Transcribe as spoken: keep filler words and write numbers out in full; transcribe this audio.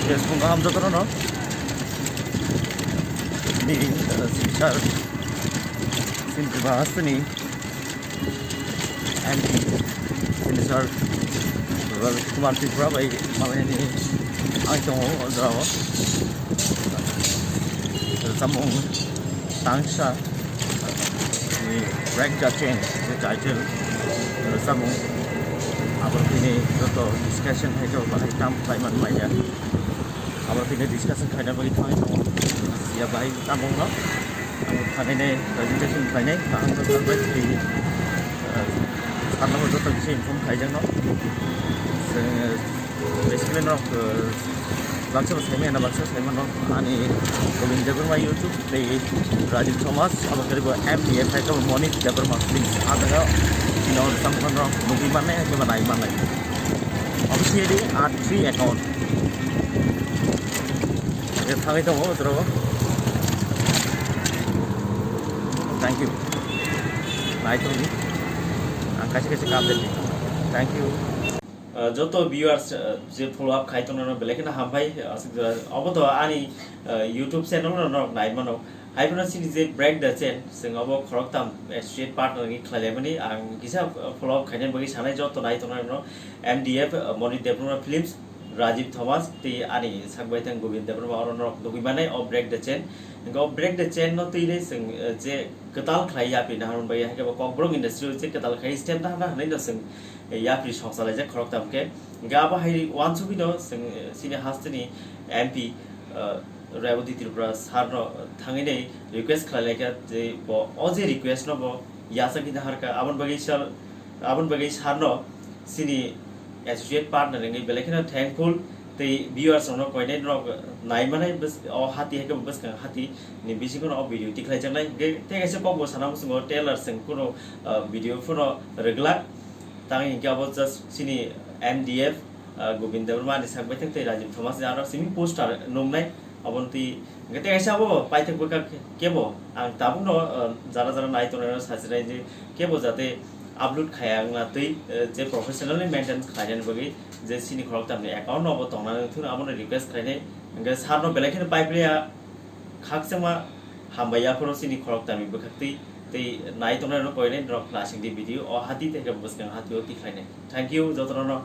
Yes, kung kaham jotono no. Ni, uh, sir, Simtiba Hasteni, M P, Minister Rajkumar Tripura bai malai ni ang tongo o jora o. Samung tangsa ni Break the Chain, the title, samung abo tini joto discussion hai jao bahai tam khlai man maya. Abo tini discussion khaina bagwi thangwi tongo. Ya bahai tamung no. Ang thangwi nai presentation khlainai, ang no thangbai twi, uh, sarno joto kisa inform khaijak no. Basically no, uh, baksa bo saimanya, baksa saimano ani Govind Debbarma YouTube tei Rajiv Thomas, abo khe bo M D F hai khe bo Monit Debbarma, please. Abo no samung no nugwi mannai, hai khe bo nai mannai. Officially R three account. Thangwi tongo, o jora o. Thank you. Nai tongdi. Ang kaisa kaisa kam deni. Thank you. Uh, joto viewers, uh, je follow up khai tongnai no belai kheno hambai, uh, aswk jora obo to ani, uh, YouTube channel no norok nai mano. Hai phano chini je Break the Chain, chwng obo khoroktham associate partner ni khlailaimani, ang kisa, uh, follow up khainani bagwi sanai joto nai tongnai no M D F, uh, Monit Debbarma Films, Rajiv Thomas tei ani sak baithang Govind Debbarma oro norok nugwi manai o Break the Chain. Hwnkhe o Break the Chain no twi le chwng, uh, je kwtal khlai yapri naharmani bagwi hai khe bo Kokborok industry o je kwtal khlai step nahar nahar hinwi no chwng yapri songchalaijak khoroktham khe. Hingke abo hai uansugui no chwng, eh, chini hasteni M P, eh, Rebati Tripura sir no thangwi nai request khlai laikha je bo o je request no bo yachak hina harkha, aboni bagwi sir, aboni bagwi sir no chini associate partner wngwi belai kheno thankful tei viewers rok no koinai rok nai manai bws-, o hati hai khe bo bwskang hati ni bisingo no o video tikhlai jaknai. Hingke tei kaisa kok bo sana muchungo trailer chwng kuno, eh, video phano rwglak. Tang hingke abo just chini M D F, ah, Govind Debbarma ni sak baithang tei Rajiv Thomas ni aro simi poster nungnai. Aboni twi hingke tei kaisa abo paithak bwkha kebo ang tabukno, ah, jara jara nai tongnai no sajinai je kebo jate upload khaya wngna twi, eh, je professionally maintain khlainani bagwi je chini khoroktham ni account no abo tongnani thung abono request khlainai. Hingke sir no belai kheno paipriya. Khakchangma hambai yaphuru chini khoroktham ni bwkhaktwi tei nai tongnai rok koinai norok nasing di video o hati tei khe bwskang hati o tikhlainai. Thank you jotono no.